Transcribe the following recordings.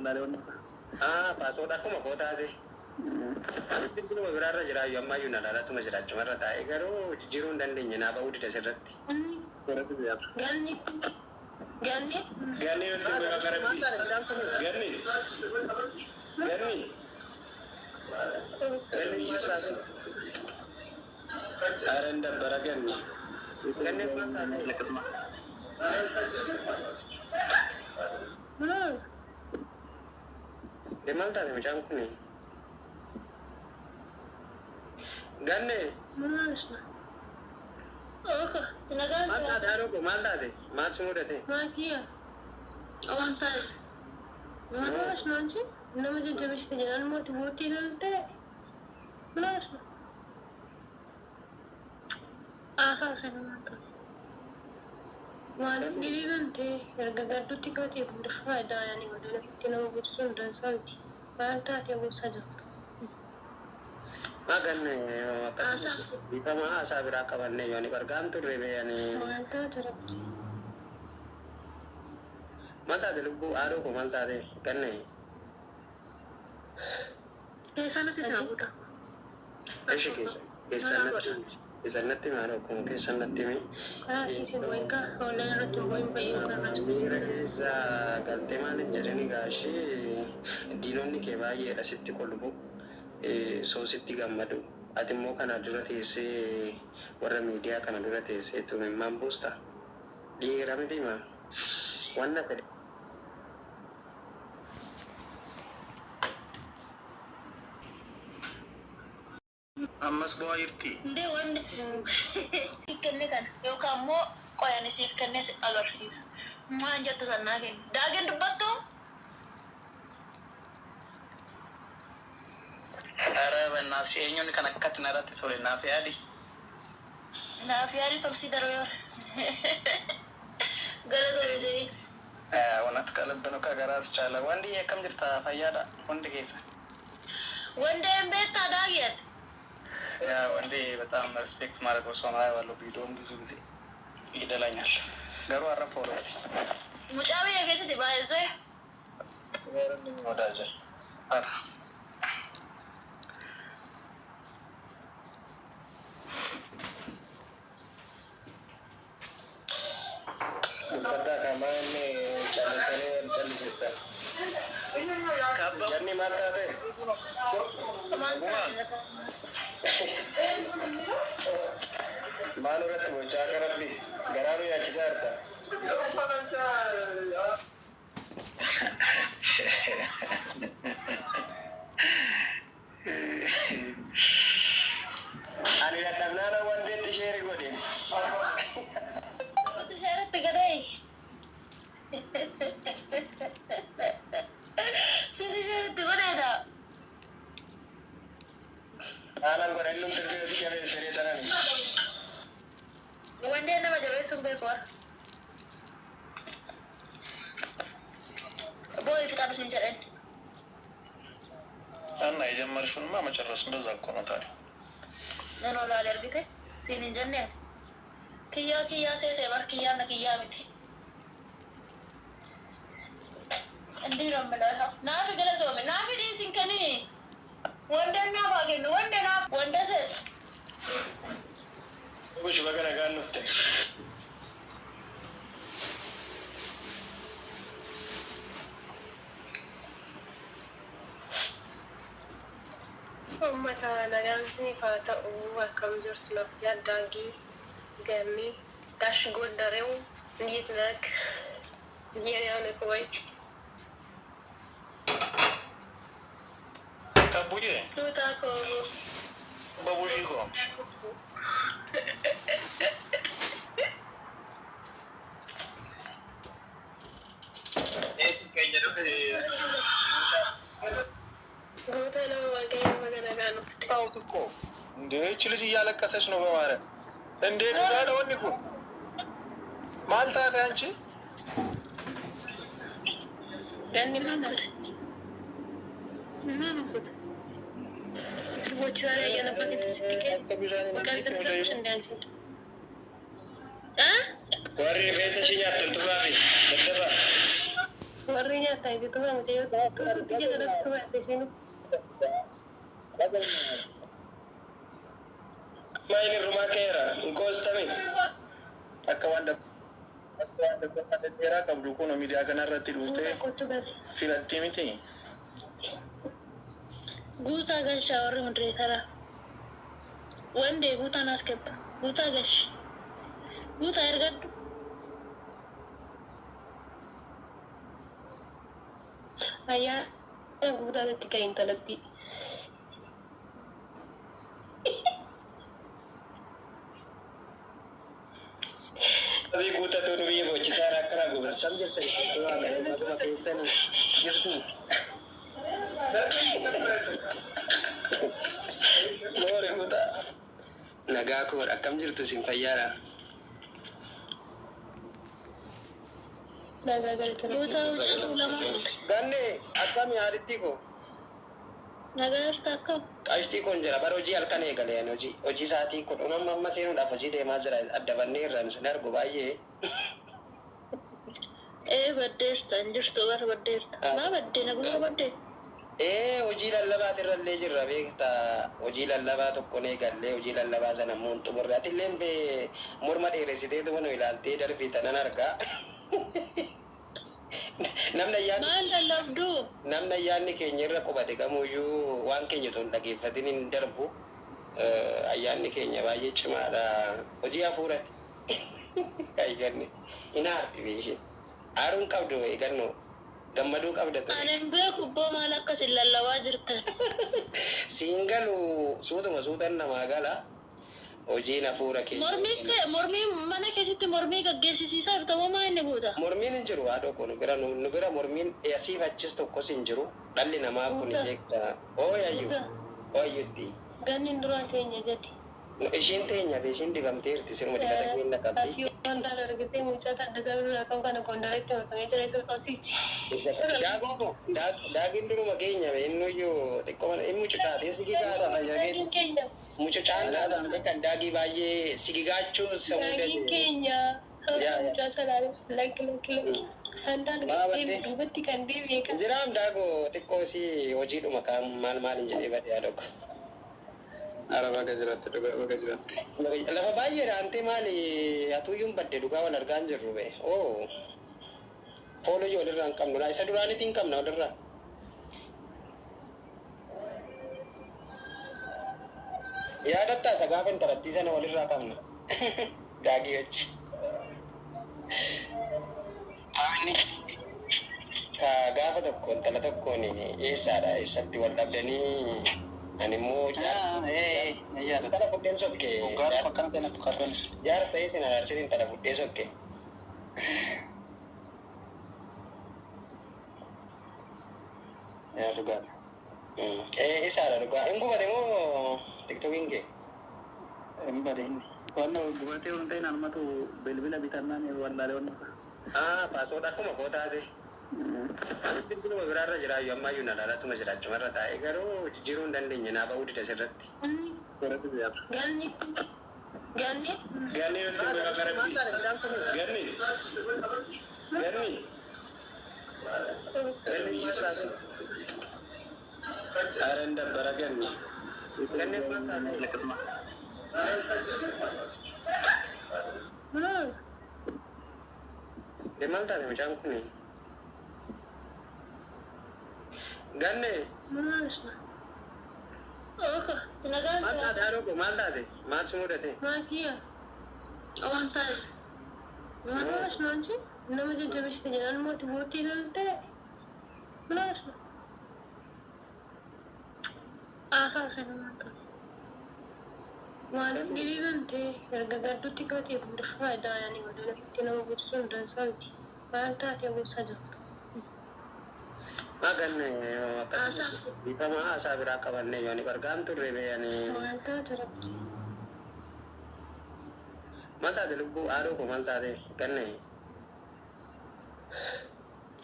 wallaalee wanni isaa. Ah, password akkuma koo taate. Anis bilbiluma biraarra jiraayyuu ammaayyuu na laalatuma jira achumarra taa'ee garuu jijjiiruu hin dandeenye naa ba'uu dida sirratti. Irratti si yaabsa. Ganni. Ganni. Ganni nutti bu'e waaqa rabbii. Ganni. Ganni. Ganni maal taate? Ara hin dabbara ganni. Ganni maal taate? Akkasuma. Maal? De maal taate mucaan kuni? Ganne Maal isna? Oka, sinagaan maal taate haadhoo koo maal taate? Maal si mudate? Maakiya. Waan ta'e. Maal isna anchi? Nama jajjabeessite jedhaan immoo boottii galtee. Maal isna? Aasaa sana maal ta'e? Maaliif dhibii bantee erga gaddutti kaatee booda faayidaa yaani oduu lafitti nama buusuun dansaa miti. Maal taatee buusaa jirta? Maa ganne akkasuma Aasaa dhiifama haasaa biraa qabanne yoo ani gargaan turre bee ani maal taate rabbi? Maal taate lubbuu haadhoo koo maal taate ganne? Keessan asitti na buuta. Ishi keessa keessan natti keessan natti maal akkuma keessan natti mi Karaa siisin boyinka online irratti hin boyin bayyuu kan irratti miira keessa galtee maal hin jedhini gaashii diinonni kee baay'eedha sitti kolbu soo sitti gammadu ati immoo kana dura teessee warra miidiyaa kana dura teessee tumimmaan buusta dhiira miti maa wanna fedhe. Ammas bu'aa jirti. Ndee wanni siif kenne kana yookaan immoo qoyani siif kenne si agarsiisa. Maan jettu sannaa kenni. Daagin dubbattu? ኧረ በእናትሽ eenyuun kan akkatti narratti tole naaf yaadi. Naaf yaadi tolsii darbee bara. Galatoomi jedhi. እውነት ከልብ ነው ከገራት ቻለ ወንድዬ akkam jirta fayyaadha hundi keessa. Wandeen beektaa daagiyat? ያ ወንዴ በጣም respect ማድረገው ሰው ነው። አየዋለሁ ቪዲዮም ብዙ ጊዜ ይደላኛል። Garuu har'a follow Mucaa biyya keessatti baay'isee. ወዳጀ Uffata kamaa inni callisanii wal callisistan. Kabba Ganni maal taate? Maal Guma Maal irratti bochaa akka rabbi garaa nu yaachisaa jirta. Ani dadhabnaana wanteetti share godhe. Isheeratti gadee. Sin isheeratti godheedha. Haalaan godha inni tirfee si jabeessiree tanani. Wandeen nama jabeessuun beeku bara. Booyi fixaadhu sin jedhan. እና የጀመርሽውንማ መጨረስ እንደዛ እኮ ነው ታዲያ። Nan olaale argite siin hin jenne kiyyaa kiyyaa seete bar kiyyaa na kiyyaa miti. እንዲህ ነው የምለው። ይኸው naafi galatoomi naafi dhiisin kanii wandeen naaf haa kennu wande naaf wande seet. Bush baga nagaan dhufte. Uummata nagaan isiniif haa ta'u akkam jirtu naaf yaaddaagii gammee ጋሽ ጎንደሬው እንዴት ነህ? የኔ ነህ ወይ? ከቡዬ Tuutaa koo በቡዢ እኮ Keenya dhufe. Goota nama waaqayyo baga nagaan dhufte. ታውት እኮ እንዴ እች ልጅ እያለቀሰች ነው። በማርያም እንዴ ዱጋ ነው ወኒ ኩን maal taate አንቺ? Ganni maal taate? Maal goota? ሰዎች ዛሬ እየነበረ ስትገኝ በቃ ተነሳሽ እንደ አንቺ እ Warri rifeensa ishee nyaattan tufaafi daddafaa. Warri nyaataa itti tufa mucayyoo tuututti jedha natti tufa isheen. Maayini irrumaa ka'eera. Hin qoostame. Akka waan dabbasaa dhedheeraa qabdu kun miidiyaa kanarratti dhuftee Guutaa kottu gali. filattii miti. Guutaa galchaa warri modereetaraa. Wandee guutaan as kebba. Guutaa galchi. Guutaa ergadhu. Ayyaana guutaatti ka'e intalatti. Asii guutatuun biyya bochisaa akkana gubata. Akkam jirtan? Baguma keessanii jirtu. Moore guutaa. Nagaa koodha. Akkam jirtu isin fayyaadha? Nagaa galata. Guutaa huccatu lama. Ganne akkami haadhitti koo? Nagaa jirta akkam? Qaashtii kun jira bara hojii halkan eegale ani hojii sa'aatii 10 amma seenuudhaaf hojii deemaa jira adda bannee irraan isin argu baay'ee. Ee baddeerta hin jirtu bara baddeerta. Maa baddee naguma baddee? Ee hojii lallabaati irrallee jirra beektaa hojii lallabaa tokkoon eegallee hojii lallabaa sana immoo hin xumurre ati illee bee morma dheeressiteetuma nu ilaaltee darbii tanan argaa. Namni ayyaanni Maal lallabduu? Namni ayyaanni keenya irra qubate kamuyyuu waan keenya otoo hin dhageeffatin hin darbu. Ayyaanni keenya baay'ee cimaadha. Hojii hafuurati. Ayyaanni hin aarti beeshee. Aaruun qabdu eegannoo gammaduu qabda ture. Ani hin beeku ibboo maal akkasin lallabaa jirtan. Siin galu suutuma suutan namaa gala. Hojiin hafuura keenya. Mormii kee mormii mana keessatti mormii gaggeessisiisaa jirta moo maa inni guuta? Mormiin hin jiru haadhoo koo nu bira nu bira mormiin asiif achis tokkos hin jiru. Dhalli namaa kun Guutaa. beektaa. Ooyayyu. Guutaa. Ooyayyutti. Ganni duraa teenya jedhi. Ishiin teenya be ishiin dibamteerti siruma dibata keenya qabdi. Asii waan daal argitee mucaa Taaddasaa Birruu qabu kana Gondaritti makamee jira isa qabsiisi. Daagoo daagiin duruma keenya be innuyyuu xiqqoo inni mucucaatiin sigigaata. Daagiin keenya. Mucucaan dhaabamte kan daagii baay'ee sigigaachuu sammuu Daagiin danda'e. keenya. Yaa. Mucaa salaale lakki lakki lakki. Handaan Maa kan baddee? deemu duubatti kan deebi'e kan. Jiraam daagoo xiqqoo si hojiidhuma kaan maal maal hin jedhee badee yaadokko. Ara baga jiraatte dhugaa baga jiraatte. Lafa baay'eedha antee maali atuyyuun badde dhugaa wal argaa hin jirru be. Oo. Fooloo walirraa hin qabnu laa isa duraanitti hin qabna walirraa. Yaadattaa isa gaafa intalattii sana walirraa qabna. Daagii wajji. Ka gaafa tokko intala tokkoon eessaadha eessatti wal dhabdanii ani immoo intala fudheen sokke. Waggaa akkana ta'e natti fakkaatu. Jaarsa ta'ee sin araarsin intala fudhee sokke. Yaa dhugaadha. Ee isaadha dhugaa. Hin gubate moo tiktokiin kee? Hin bade inni. Waan gubatee waan ta'in anumatu bilbila bitannaan wallaalee waan isaa. Ah, paaswoord akkuma koo taate. Anis bilbiluma biraarra jiraayyuu ammayyuu na laalatuma jiraachumarra taa'ee garuu jijjiiruu hin dandeenye naa ba'uu dida sirratti. Warra siyaasa. Ganni. Ganni. Ganni nutti hin beekaa rabbi. Ganni. Ganni. Ganni maal taate? Ara hin dabbara ganni. Ganni maal taate? Akkasuma. Maal? Maal taate mucaan kuni? Ganne Maal? Oka, nagaan maal taate haadhoo koo maal taate? Maal si mudate? Maakiya. Waan ta'e. Maal ነው አንቺ? Nama jajjabeessite jedhaan immoo ati boottee galte. Maal? Haasaa sana maal ta'e? Maaliif dhibii bantee erga gadduutti kaatee booda faayidaa yaani malee lafatti nama gochisuun dansaa miti. Maal taatee boossaa jirta? Maa ganne akkasuma Haasaa dhiifama haasaa biraa qabanne yoo ani gargaan turre bee ani Maal taate rabbi? Maal taate lubbuu haadhoo koo maal taate ganne?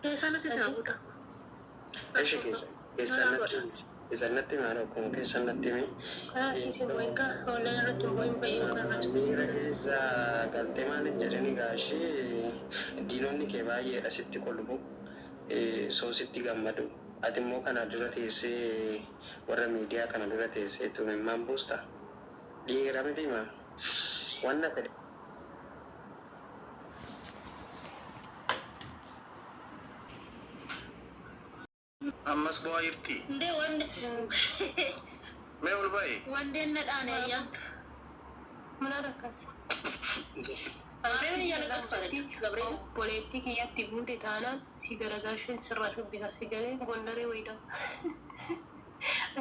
Keessan asitti na buuta. Ishi keessa keessan natti keessan natti himi haadhoo koo keessan natti himi. Karaa asiis hin bo'in kaa online irratti hin bo'in bayyuu kan irratti Miira keessa galtee maal hin jedhini gaashii diinonni kee baay'eedha sitti kolbu. Soo sitti gammadu. Ati immoo kana dura teessee, warra miidiyaa kana dura teessee tumimmaan buusta. Dhiira miti maa? Wanna fedhe. Ammas bu'aa jirti. እንዴ ወንድ Mee ol ba'i. ወንዴን ነዳነ ያንተ ምን አደረካት? Gabriel እያለቀስኩ አይደለም። Gabriel Obboleettii kiyyatti buute taanaan si garagalchuun sirraa shubbisa si galee Gondaree wayida.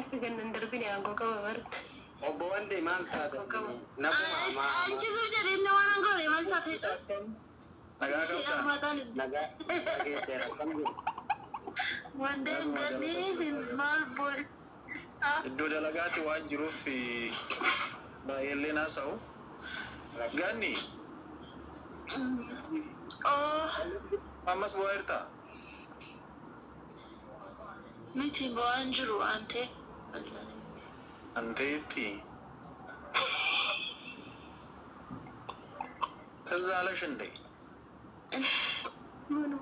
Akka gannan darbine aangoo qaba bar. Obbo Wandee, maal taata? Naguma amaa. አንቺ ዝም ጀሪነ ዋናን ጎሬ መልሳት Nagaa qabdaa? ያማታል። Nagaa dhageetteera, akkam jiru? ወንዴን ገኒ ማል ቦል Iddoo dalagaatti waan jiruuf baay'eellee haasa'u. Ganni, ኦ ammas bu'aa jirtaa? Miti bu'aan jiru ante Anteetti. ትዝ አለሽ እንዴ? ምኑ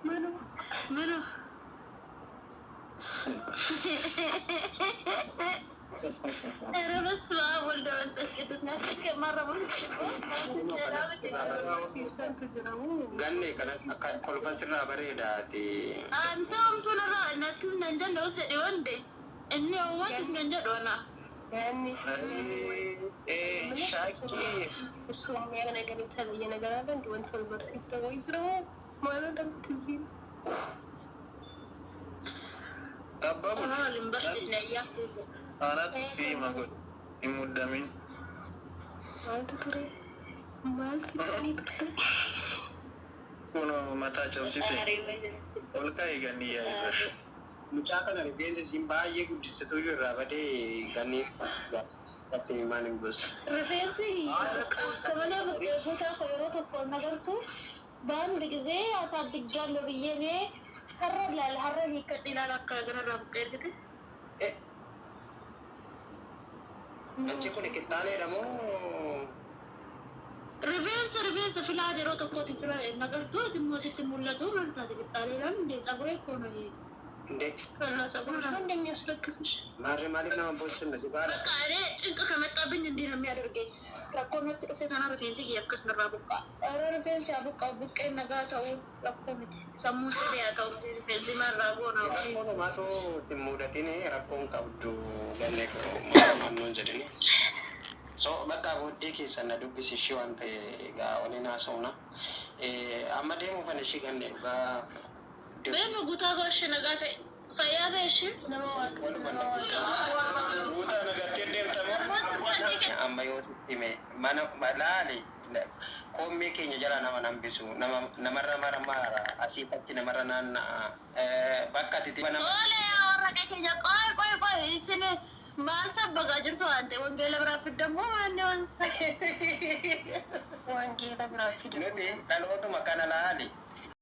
ምኑ? ምኑ? ኧረ በስመ አብ ወልደ መንፈስ ቅዱስ ናስከማረሙ Siistantu jiramu. Ganne kana akka kolfa sirraa bareedaati. አንተ homtuun irraa nattis nan jedhu us jedhe wande inni hawwatis nan jedhu ana. Yaanni Shakkii. እሱ የሚያውቅ ነገር የተለየ ነገር አለ እንዲ ወንት wal barsiista ወይ jiramu maal damtisiin. Abbabu. Wal hin barsiisne ayyaantu. Anatu siima godhe. Hin muddamin. Maaltu ture? Maaltu fixanii turte? Kun mataa cabsite. Ol ka'ii ganni yaa'isosh. Mucaa kana rifeensa isiin baay'ee guddisitu iyyuu irraa badee ganni gatti maal hin gosa. Rifeensi akka malee buqqee kutaa koo yeroo tokko nagartu በአንድ ጊዜ አሳድጋለሁ ብዬ እኔ ሀረ ላል ሀረ ይከድ ይላል akka gararraa buqqee ergite. Achi kun qixxaaneedha moo? Rifeensa rifeensa filaat yeroo tokkooti fila nagartu ati immoo sitti mul'atu maal taate qixxaaneedhaan ፀጉሬ እኮ ነው ይሄ። እንዴ? እና ፀጉርሽ ነው እንደሚያስለቅስሽ? Maarri maaliif nama boossinna dibaadha? በቃ እኔ ጭንቅ ከመጣብኝ እንዲህ ነው የሚያደርገኝ። Rakkoon natti dhufe kana rifeensi kiyya akkas narraa buqqaa. ኧረ rifeensi haa buqqa'u, buqqeen nagaa ta'uu rakkoo miti. Sammuu sirrii haa ta'u malee rifeensi marraa goona. Rakkoon homaatu hin mudatin, rakkoon qabdu ganne naannoon jedhini. So bakka booddee keessan na dubbisi ishii waan ta'e egaa waliin haasa'una. Amma deemuufan ishii ganne dhugaa. Beenu guutaa koo ishee nagaa ta'e fayyaa ta'e ishee. Nama waaqa nama waaqa. Guutaa nagattee deemtamoo? Amma yoo sitti hime mana laali, koomee keenya jala nama hambisu, nama namarra mara mara asii achi namarra naanna'a bakka ati nama. Oole yaa warra keenya, qoy qoy qoy, isin maal sabbagaa jirtu waan ta'e wangeela biraa fiddamoo waan waan Wangeela biraa fide. Nuti dhalootuma kana laali.